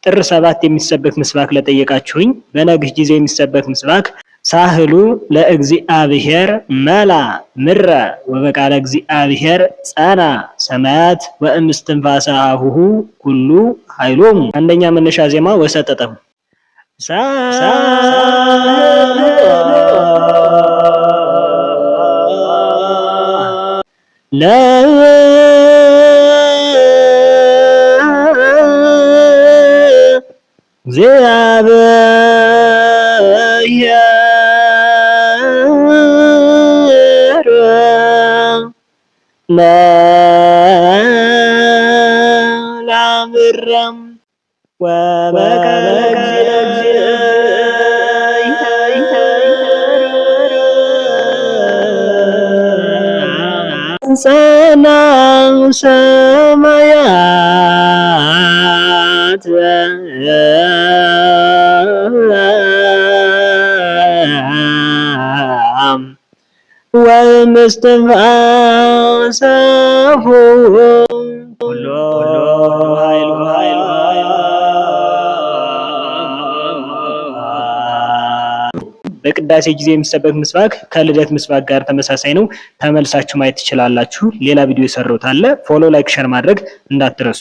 ጥር 7 የሚሰበክ ምስባክ ለጠየቃችሁኝ በነግህ ጊዜ የሚሰበክ ምስባክ ሳህሉ ለእግዚአብሔር መላ ምረ ወበቃለ እግዚአብሔር ጸና ሰማያት ወእምስትንፋሰ አፉሁ ኩሉ ኃይሎሙ። አንደኛ መነሻ ዜማ ወሰጠጠም ለእግዚአብሔር መላምረም ወበቃለ ጸና ሰማያት ወእምስትንፋሰ ኩሉ ኃይሉ። በቅዳሴ ጊዜ የሚሰበክ ምስባክ ከልደት ምስባክ ጋር ተመሳሳይ ነው። ተመልሳችሁ ማየት ትችላላችሁ። ሌላ ቪዲዮ የሰራሁት አለ። Follow፣ like፣ share ማድረግ እንዳትረሱ።